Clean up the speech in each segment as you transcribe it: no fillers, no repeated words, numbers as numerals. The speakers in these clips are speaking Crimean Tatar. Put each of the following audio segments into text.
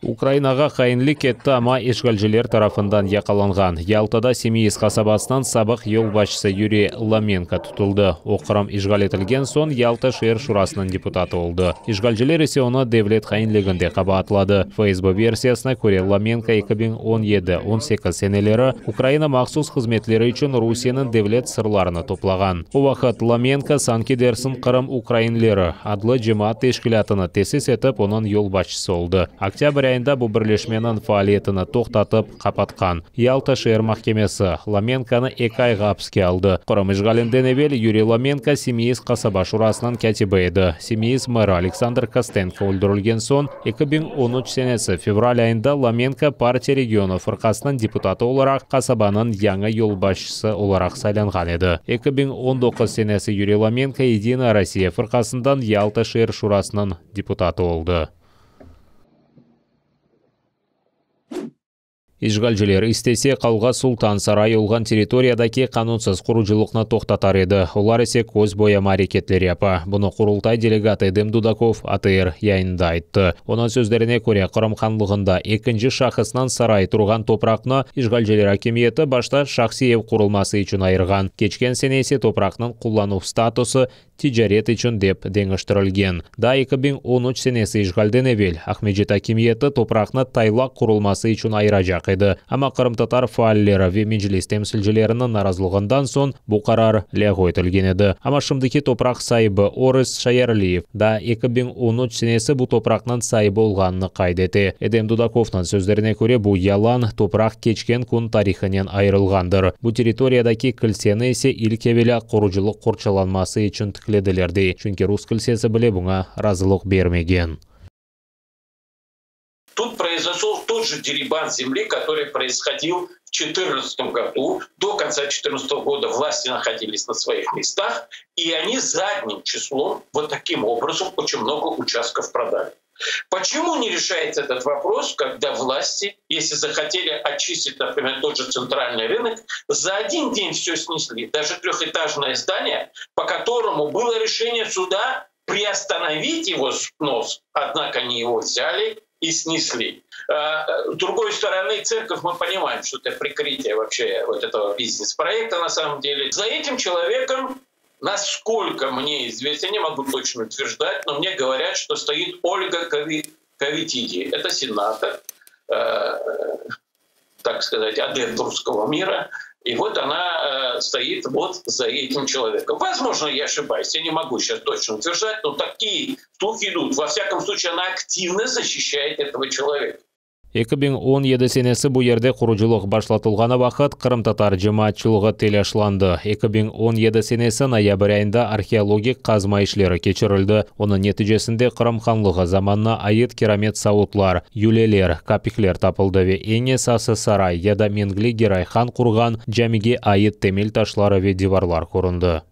Ukrainağa hainlik etti, amma işğalciler tarafından yaqalanğan Yaltada Simeiz qasabasınıñ sabıq yolbaşçısı Yuriy Lomenko tutuldı. O, Qırım işğal etilgen soñ Yalta şeer şurasınıñ deputatı oldı. İşğalciler ise onı devlet hainliginde qabaatladı. FSB versiyasına köre, Lomenko 2017, 18 seneleri Ukraina mahsus hızmetleri içün Rusiyeniñ devlet sırlarını toplağan. O vaqıt Lomenko sanki dersiñ Qırım ukrainleri adlı cemaat teşkilâtını tesis etip, onıñ yolbaşçısı oldı. Oktâbr ayında bu birleşmeniñ faaliyetini toqtatıp, qapatqan. Yalta şeer mahkemesi Lomenkonı eki ayğa apiske aldı. Qırım işğalinden evel Yuriy Lomenko Simeiz qasaba şurasınıñ kâtibi edi. Simeiz meri Aleksandr Kostenko öldürilgen soñ, 2013 senesi fevral ayında Lomenko Partiya regionov fırqasınıñ deputatı olaraq qasabanıñ yañı yolbaşçısı olaraq saylanğan edi. 2019 senesi Yuriy Lomenko Yedinaya Rossiya fırqasından Yalta şeer şurasınıñ deputatı oldı. İşğalciler istese, Qalğa Sultan sarayı olğan territoriyadaki qanunsız qurucılıqnı toqtatar edi, olar ise köz boyama areketler yapa. Bunı Qurultay delegatı Edem Dudakov ATR yayınında ayttı. Onıñ sözlerine köre, Qırım hanlığında ekinci şahısnıñ sarayı turğan topraqnı işğalciler akimiyeti başta şahsiy ev qurulması içün ayırğan, keçken sene ise topraqnıñ qullanuv statusı ticaret içün dep deñiştirilgen. Daa 2013 senesi işğalden evel Aqmescit akimiyeti topraqnı taylaq qurulması içün ayıracaq edi, amma qırımtatar faalleri ve Meclis temsilcileriniñ narazılığından soñ bu qarar lâğu etilgen edi. Amma şimdiki topraq saibi Orest Şayerliyev daa 2013 senesi bu topraqnıñ saibi olğanını qayd ete. Edem Dudakovnıñ sözlerine köre, bu yalan, topraq keçken kün tarihınen ayırılğandır. Bu territoriyadaki kilseni ise ilk evelâ qurucılıq qorçalanması içün tiklediler, dey, çünki rus kilsesi bile buña razılıq bermegen. Тут произошел тот же дерибан земли, который происходил в 2014 году. До конца 2014 года власти находились на своих местах, и они задним числом вот таким образом очень много участков продали. Почему не решается этот вопрос, когда власти, если захотели очистить, например, тот же центральный рынок, за один день все снесли, даже трехэтажное здание, по которому было решение суда приостановить его снос, однако они его взяли и снесли. С другой стороны, церковь, мы понимаем, что это прикрытие вообще вот этого бизнес-проекта на самом деле. За этим человеком, насколько мне известно, я не могу точно утверждать, но мне говорят, что стоит Ольга Ковитиди. Это сенатор, так сказать, адепт русского мира. И вот она стоит вот за этим человеком. Возможно, я ошибаюсь, я не могу сейчас точно утверждать, но такие слухи идут. Во всяком случае, она активно защищает этого человека. 2017 senesi bu yerde qurucılıq başlatılğanı vaqıt qırımtatar cemaatçılığı telâşlandı. 2017 senesi noyabr ayında arheologik qazma işleri keçirildi. Onıñ neticesinde Qırım hanlığı zamanına ait kiramet savutlar, yüleler, kapikler tapıldı ve eñ esası saray ya da Mengli Geray han qurğan camige ait temel taşları ve divarlar köründi.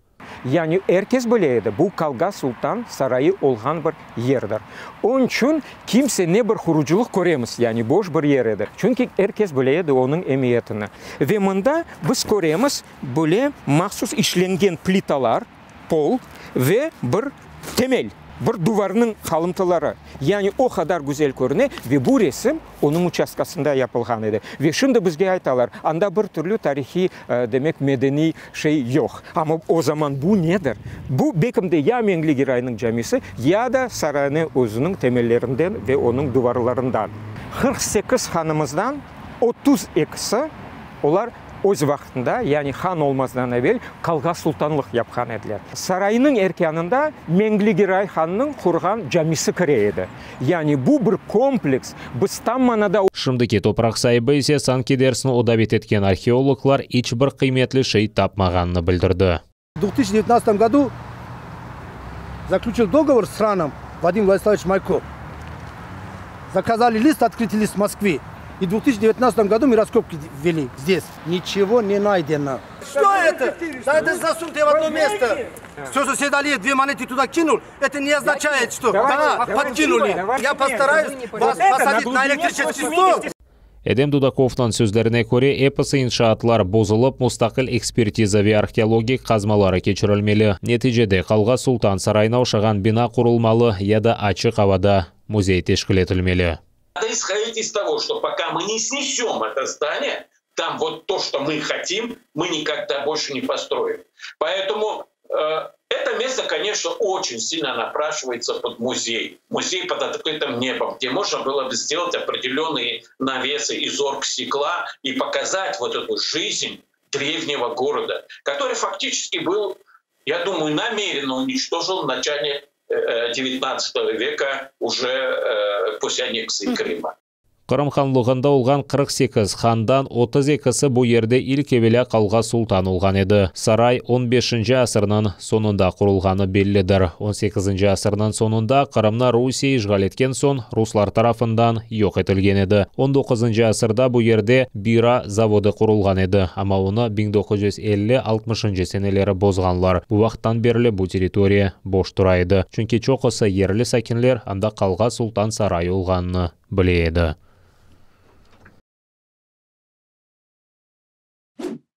Yani er kes bile edi, bu Kalga Sultan sarayı olğan bir yerdir. Onıñ içün kimse ne bir qurucılıq köremiz, yani boş bir yer edi. Çünki er kes bile edi onıñ emiyetini. Ve mında biz köremiz böyle mahsus işlengen plitalar, pol, ve bir temel, bir duvarnıñ qalımtıları. Yani o qadar güzel körüne ve bu resim onıñ uçastkasında yapılğan edi. Ve şimdi bizge aytalar, anda bir türlü tarihiy, demek, medeniy şey yoq. Amma o zaman bu nedir? Bu, belkim de, ya Meñli Giraynıñ camisi, ya da saraynıñ özüniñ temellerinden ve onıñ duvarlarından. 48 hanımızdan 32-si, olar öz vaqtında, yani han olmazdan evel, qalğa sultanlıq yapqan ediler. Saraynıñ erkânında Meñli Giray hannıñ qurğan camisi kire edi. Yani bu bir kompleks, biz tam manada. Şimdiki topraq saibi ise sanki dersin o davet etken arheologlar iç bir qıymetli şey tapmağanını bildirdi. В 2019 году заключил договор с РАНом Вадим Владиславович Майко. Заказали лист, открытый лист Москвы. И в 2019 году мы раскопки вели здесь. Ничего не найдено. Что это? Да это засунутое в одно место. Все, что Сейдалиев две монеты туда кинул, это не означает, что да, подкинули. Я постараюсь вас посадить на электрический стол. Edem Dudakovnıñ sözlerine köre, episi inşaatlar bozulıp, mustaqil ekspertiza ve arheologik qazmaları keçirilmeli. Neticede, Qalğa Sultan sarayına oşağan bina qurulmalı ya da açıq avada müzey teşkil etilmeli. Надо исходить из того, что пока мы не снесем это здание, там вот то, что мы хотим, мы никогда больше не построим. Поэтому э, это место, конечно, очень сильно напрашивается под музей. Музей под открытым небом, где можно было бы сделать определенные навесы из оргстекла и показать вот эту жизнь древнего города, который фактически был, я думаю, намеренно уничтожен в начале XIX э, века уже э, после аннексии Крыма. Qırım hanlığında olğan 48 handan 32si bu yerde ilk evelâ qalğa sultan olğan edi. Saray on beşinci asırnıñ soñunda qurulğanı bellidir. On sekizinci asırnıñ soñunda Qırımnı Rusiye işğal etken soñ ruslar tarafından yoq etilgen edi. On doquzıncı asırda bu yerde bira zavodı qurulğan edi, amma onı 1950, altmışıncı seneleri bozğanlar. Bu vaqıttan berli bu territoriya boş tura edi, çünki çoqusı yerli sakinler anda Qalğa Sultan sarayı olğanını bile edi.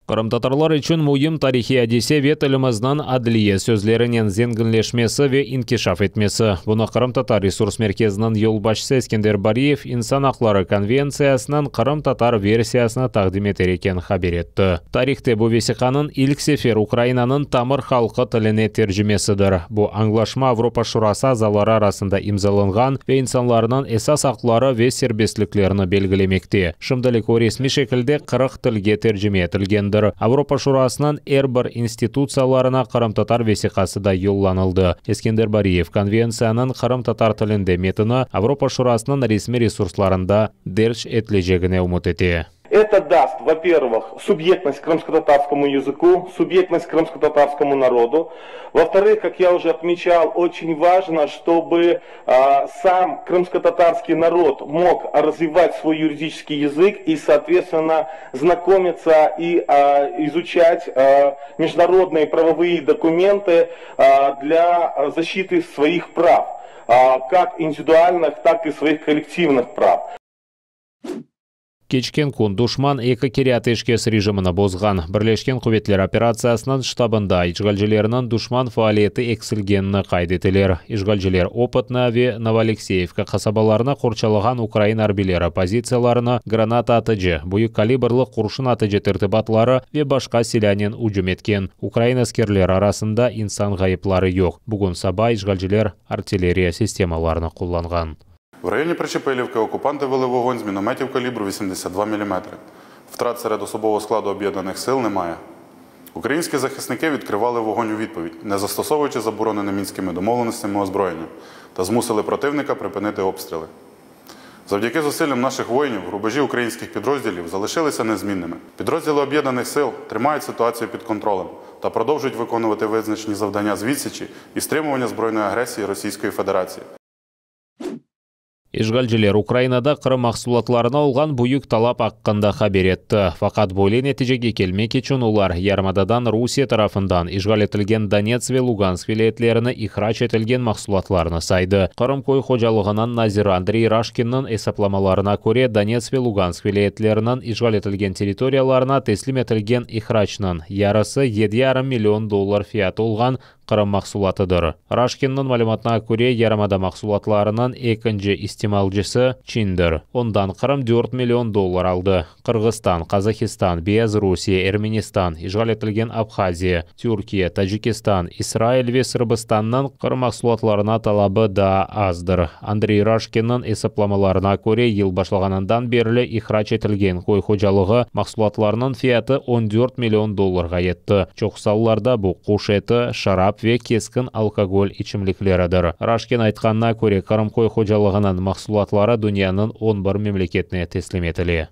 Qırımtatarlar içün müim tarihiy adise ve tilimizniñ adliye sözlerinen zenginleşmesi ve inkişaf etmesi. Bunı Qırımtatar resurs merkeziniñ yolbaşçısı Eskender Bariyev İnsan aqları konventsiyasınıñ qırımtatar versiyasını taqdim eter eken haber etti. Tarihte bu vesiqanıñ ilk sefer Ukrainanıñ tamır halqı tiline tercimesidir. Bu añlaşma Avropa Şurası azaları arasında imzalanğan ve insanlarnıñ esas aqları ve serbestliklerini belgilemekte. Şimdilik o resmiy şekilde 40 tilge tercime etilgendir. Avropa Şurasınıñ er bir institutsiyalarına qırımtatar vesiqası da yollanıldı. Eskender Bariyev, Konventsiyanıñ qırımtatar tilinde metini Avropa Şurasınıñ resmiy resurslarında derc etilecegine ümüt ete. Это даст, во-первых, субъектность крымско-татарскому языку, субъектность крымско-татарскому народу. Во-вторых, как я уже отмечал, очень важно, чтобы э, сам крымско-татарский народ мог развивать свой юридический язык и, соответственно, знакомиться и э, изучать э, международные правовые документы э, для защиты своих прав, э, как индивидуальных, так и своих коллективных прав. Keçken kün duşman eki kere ateşkes rejimini bozğan. Birleşken quvetler operatsiyasınıñ ştabında işğalcilerniñ duşman faaliyeti eksilgenini qayd eteler. İşğalciler Opıtnoye ve Novoalekseyevka qasabalarını qorçalağan ukrain arbiyleri pozitsiyalarına granata atıcı, büyük kalibrlı qurşun atıcı tertibatları ve başqa silânen ücüm etken. Ukrain askerleri arasında insan ğayıpları yoq. Bugün saba işğalciler artilleriya sistemalarını qullanğan. В районі Причепилівки окупанти вели вогонь з мінометів калібру 82 мм. Втрат серед особового складу об'єднаних сил немає. Українські захисники відкривали вогонь у відповідь, не застосовуючи заборонене мінськими домовленостями озброєння, та змусили противника припинити обстріли. Завдяки зусиллям наших воїнів рубежі українських підрозділів залишилися незмінними. Підрозділи об'єднаних сил тримають ситуацію під контролем та продовжують виконувати визначені завдання з відсічі і стримування збройної агресії Російської Федерації. İşğalciler Ukrainada Qırım mahsulatlarına olğan büyük talap aqqında haber etti. Faqat böyle neticege kelmek içün olar, yarımadadan Rusiye tarafından işğal etilgen Donets ve Lugansk vilâyetlerine ihrac etilgen mahsulatlarnı saydı. Qırım köy hocalığınıñ naziri Andrey Raşkinniñ esaplamalarına köre, Donets ve Lugansk vilâyetleriniñ işğal etilgen territoriyalarına teslim etilgen ihraçnıñ yarısı yedi yarım million dollar fiyatı olğan Qırım mahsulatıdır. Raşkinniñ malümatına köre, yarımada mahsulatlarınıñ ekinci istimalcısı Çindir. Ondan Qırım dört million dollar aldı. Qırğızstan, Qazahistan, Beyazrusiye, Ermenistan, işğal etilgen Abhaziya, Türkiye, Tacikistan, İsrail ve Sırbistannıñ Qırım mahsulatlarına talabı daa azdır. Andrey Raşkinniñ esaplamalarına köre, yıl başlağanından berli ihrac etilgen köy hocalığı mahsulatlarınıñ fiyatı on dört million dollarğa yetti. Çoqusı allarda bu, quş eti, şarap ve keskin alkogol içimlikleridir. Raşkin aytqanına köre, Qırım köy hocalığınıñ mahsulatları dünyanıñ on bir memleketine teslim etile.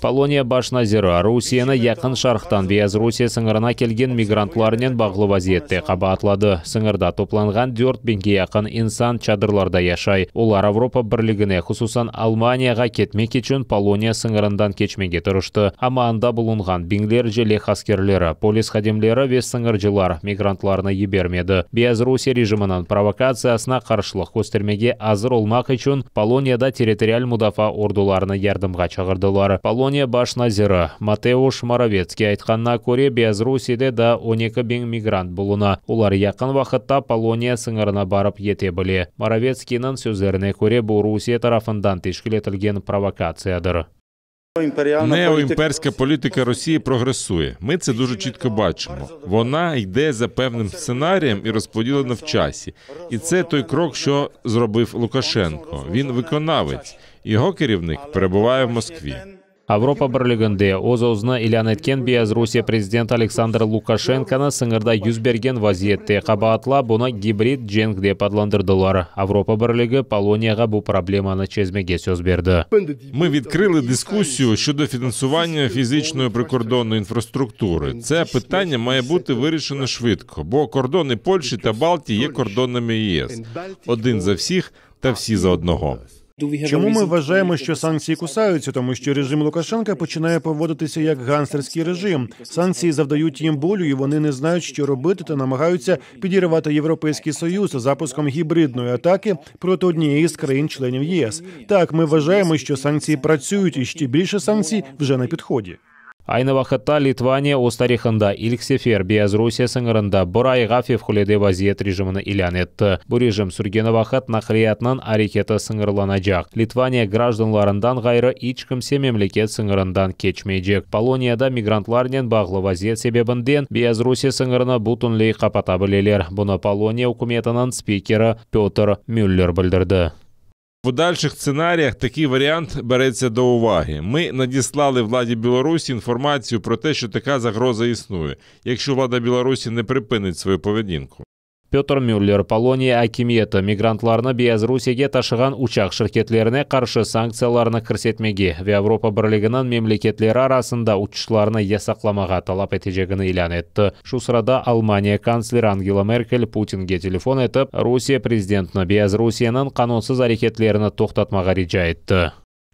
Poloniya baş naziri, Rusiyeni Yaqın Şarqtan Beyazrusiye sıñırına kelgen migrantlarnen bağlı vaziyette qabaatladı. Sıñırda toplanğan 4000-ge yaqın insan çadırlarda yaşay. Olar Avropa Birligine, hususan Almaniyağa ketmek içün Poloniya sıñırından keçmege tırıştı. Amma anda bulunğan biñlerce leh askerleri, polis hadimleri ve sıñırcılar migrantlarnı yibermedi. Beyazrusiye rejiminiñ provokatsiyasına qarşılıq köstermege azır olmaq içün Poloniyada territorial mudafaa ordularını yardımğa çağırdılar. Poloniya baş naziri Mateuş Moravetskiy aytqanına köre, Beyazrusiyede daa 12 biñ migrant buluna. Olar yaqın vaqıtta Poloniya sıñırına barıp yete bile. Moravetskiyniñ sözlerine köre, bu Rusiye tarafından teşkil etilgen provokatsiyadır. Неоімперська політика Росії прогресує. Ми це дуже чітко бачимо. Вона йде за певним сценарієм і розподілена в часі. І це той крок, що зробив Лукашенко. Він виконавець. Його керівник перебуває в Москві. Avropa Birliginde öz-özüni ilân etken Beyazrusiye prezidenti Aleksandr Lukaşenkonı sıñırda yüz bergen vaziyette qabaatlap, bunı gibrid cenk dep adlandırdılar. Avropa Birligi Poloniyağa bu problemanı çezmege söz berdi. Ми відкрили дискусію щодо фінансування фізичної прикордонної інфраструктури. Це питання має бути вирішено швидко, бо кордони Польщі та Балтії є кордонами ЄС. Один за всіх та всі за одного. Чому ми вважаємо, що санкції кусаються? Тому що режим Лукашенка починає поводитися як гангстерський режим. Санкції завдають їм болю, і вони не знають, що робити, та намагаються підірвати європейський союз запуском гібридної атаки проти однієї з країн-членів ЄС. Так, ми вважаємо, що санкції працюють, і ще більше санкцій вже на підході. Aynı vaqıtta Litvaniya öz tarihında ilk sefer Beyazrusiye sıñırında bir ayğa fevqulâde vaziyet rejimini ilân etti. Bu rejim sürgeni vaqıt naqliyatnıñ areketi sıñırlanacaq. Litvaniya grajdanlarından ğayrı iç kimse memleket sıñırından keçmeycek. Poloniyada migrantlarnen bağlı vaziyet sebebinden Beyazrusiye sıñırını bütünley qapata bileler. Bunı Poloniya ükümetiniñ spikeri Петр Мюллер bildirdi. В подальших сценаріях такий варіант береться до уваги. Ми надіслали владі Білорусі інформацію про те, що така загроза існує, якщо влада Білорусі не припинить свою поведінку. Петр Мюллер Poloniya akimiyeti migrantlarnı Beyazrusiyege taşığan uçaq şirketlerine qarşı sanktsiyalarnı kirsetmege ve Avropa Birliginiñ memleketleri arasında uçuşlarnı yasaqlamağa talap etecegini ilân etti. Şu sırada Almaniya kantsleri Angela Merkel Putinge telefon etip, Rusiye prezidentini Beyazrusiyeniñ qanunsız areketlerini toqtatmağa rica etti.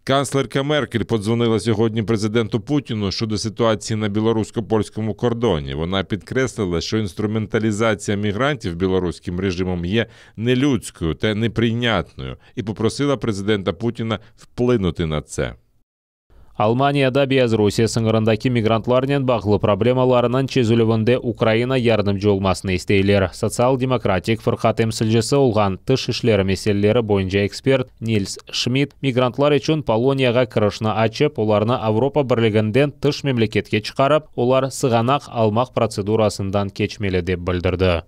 Канцлерка Меркель подзвонила сьогодні президенту Путіну щодо ситуації на білорусько-польському кордоні. Вона підкреслила, що інструменталізація мігрантів білоруським режимом є нелюдською та неприйнятною, і попросила президента Путіна вплинути на це. Almaniyada Beyazrusiye sıñırındaki migrantlarnen bağlı problemalarınıñ çezilüvinde Ukraina yardımcı olmasını isteyler. Sotsial-demokratik fırqa temsilcisi olğan tış işleri meseleleri boyunca ekspert Nils Şmidt migrantlar içün Poloniyağa kirişni açıp, olarnı Avropa Birliginden tış memleketke çıqarıp, olar sığanaq almaq protsedurasından keçmeli dep bildirdi.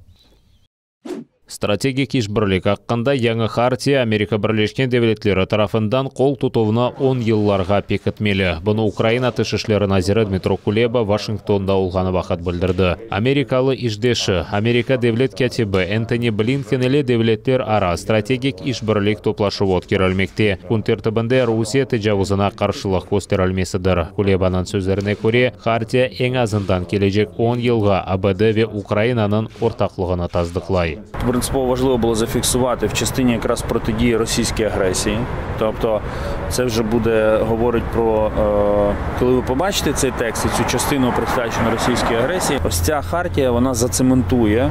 Strategik işbirlik aqqında yañı hartiya Amerika Birleşken Devletleri tarafından qol tutuvnı 10 yıllarğa pekitmeli. Bunı Ukraina tış işleri naziri Dmitro Kuleba Vaşingtonda olğanı vaqıt bildirdi. Amerikalı işdeşi, Amerika devlet kâtibi Entoni Blinken ile devletlerara strategik işbirlik toplaşuvı ötkerilmekte. Kün tertibinde Rusiye tecavuzına qarşılıq kösterilmesidir. Kulebanıñ sözlerine köre, hartiya eñ azından kelecek 10 yılğa ABD ve Ukrainanıñ ortaqlığını tasdıqlay. Принципово важливо було зафіксувати в частині якраз протидії російській агресії. Тобто це вже буде говорить про е, коли ви побачите цей текст і цю частину присвячену російській агресії, ось ця хартія вона зацементує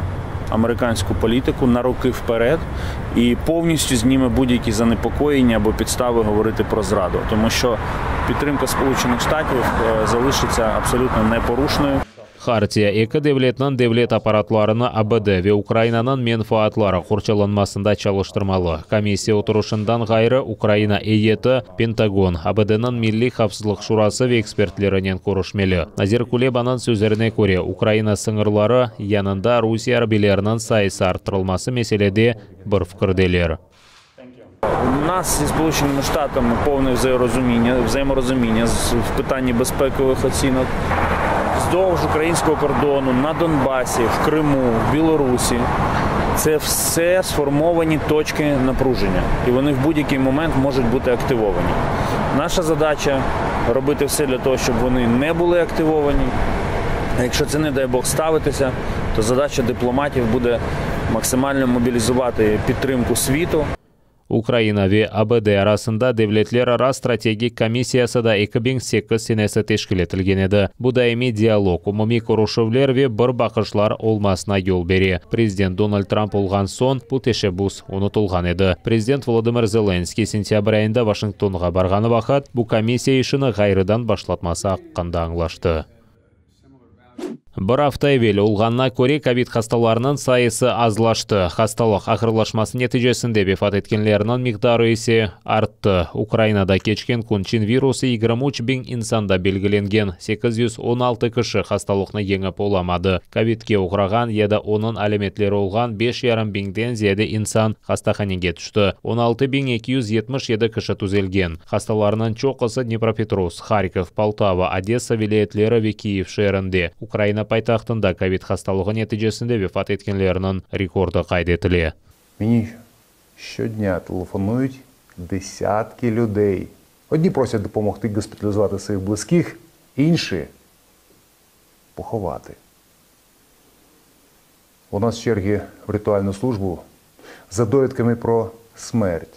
американську політику на роки вперед і повністю зніме будь-які занепокоєння або підстави говорити про зраду, тому що підтримка Сполучених Штатів е, залишиться абсолютно непорушною. Hartiya eki devletniñ devlet apparatlarını ABD ve Ukrainanıñ menfaatları qorçalanmasında çalıştırmalı. Komissiya oturışından ğayrı Ukraina eyyeti Pentagon, ABDniñ Milliy havfsızlıq şurası ve ekspertlerinen körüşmeli. Nazir Kulebanıñ sözlerine köre, Ukraina sıñırları yanında Rusiye arbiyleriniñ sayısı arttırılması meselede bir fikirdeler. У нас зі Сполученими Штатами повне взаєморозуміння, взаєморозуміння в питанні безпекових оцінок. Вздовж українського кордону, на Донбасі, в Криму, в Білорусі. Це все сформовані точки напруження, і вони в будь-який момент можуть бути активовані. Наша задача робити все для того, щоб вони не були активовані. А якщо це, не дай Бог, ставитися, то задача дипломатів буде максимально мобілізувати підтримку світу. Ukraina ve ABD arasında devletlerara strategik komissiyası da 2008 senesi teşkil etilgen edi. Bu daimiy dialog, umumiy körüşüvler ve bir baqışlar olmasına yol bere. Prezident Donald Trump olğan soñ bu teşebbüs unutılğan edi. Prezident Volodımır Zelenskıy sentâbr ayında Washingtonğa barğanı vaqıt bu komissiya işini ğayrıdan başlatması aqqında añlaştı. Bir afta evel olğanına köre kovid hastalarınıñ sayısı azlaştı. Hastalıq ağırlaşması neticesinde vefat etkenlerniñ miqdarı ise arttı. Ukrainada keçken kün çin virusı 23 biñ insanda belgilengen, 816 kişi hastalıqnı yeñip olamadı. Kovidke oğrağan ya da onıñ alâmetleri olğan 5,5 biñden ziyade insan hastahanege tüşti. 16 277 kişi tüzelgen. Hastalarnıñ çoqusı Dnipropetrovsk, Harkov, Poltava, Odessa vilâyetleri ve Kiyev şeerinde. Ukraina paytahtında kovid hastalığı neticesinde vefat etkenlerniñ rekordı qayd etile. Мені щодня телефонують десятки людей. Одні просять допомогти госпіталізувати своїх близьких, інші поховати. У нас черги в ритуальну службу за довідками про смерть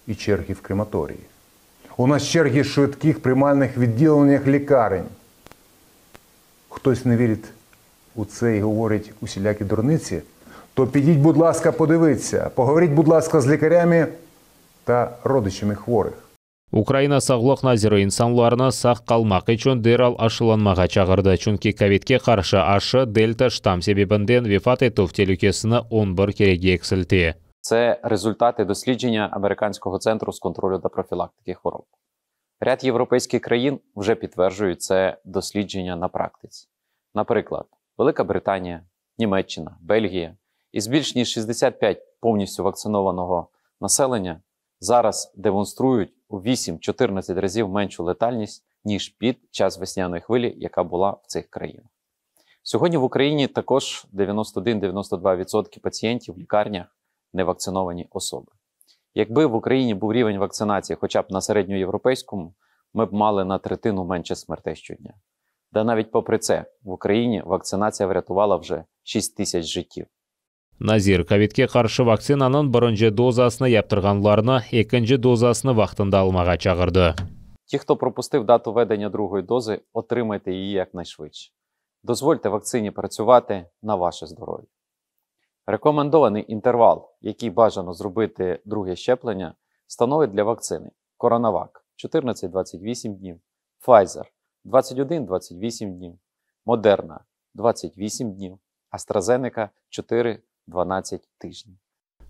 і черги в крематорії. У нас черги в швидких приймальних відділеннях лікарень. Хтось не вірить у це і говорить усілякі дурниці, то підіть, будь ласка, подивіться, поговоріть, будь ласка, з лікарями та родичами хворих. Ukraina sağlıq naziri insanlarnı sağ qalmaq içün deral aşılanmağa çağırdı, çünki kovidke qarşı aşı delta ştamm sebebinden vefat etüv telükesini 11 kerege eksilte. Це результати дослідження Американського центру з контролю та профілактики хвороб. Ряд європейських країн вже підтверджують це дослідження на практиці. Наприклад, Велика Британія, Німеччина, Бельгія із більш ніж 65 повністю вакцинованого населення зараз демонструють у 8-14 разів меншу летальність, ніж під час весняної хвилі, яка була в цих країнах. Сьогодні в Україні також 91-92% пацієнтів в лікарнях невакциновані особи. Якби в Україні був рівень вакцинації хоча б на середньоєвропейському, ми б мали на третину менше смертей щодня. Да навіть попри це, в Україні вакцинація врятувала вже 6 тисяч життів. Nazir kovidke qarşı vaktsinanıñ birinci dozasını yaptırğanlarnı ekinci dozasını vaqtında almağa çağırdı. Ті, хто пропустив дату введення другої дози, отримайте її якнайшвидше. Дозвольте вакцині працювати на ваше здоров'я. Рекомендований інтервал, який бажано зробити друге щеплення, становить для вакцини Коронавак 14-28 днів, Pfizer 21-28 днів, Moderna 28 днів, AstraZeneca 4-12 тижнів.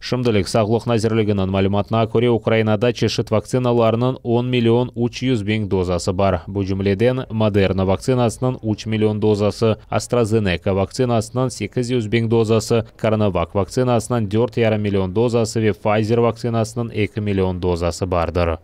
Şimdilik Sağlıq nazirliginiñ malümatına köre Ukrainada çeşit vaktsinalarnıñ 10 million 300 biñ dozası bar. Bu cümleden Moderna vaktsinasınıñ 3 million dozası, AstraZeneca vaktsinasınıñ 800 biñ dozası, Coronavac vaktsinasınıñ 4,5 million dozası ve Pfizer vaktsinasınıñ 2 million dozası bardır.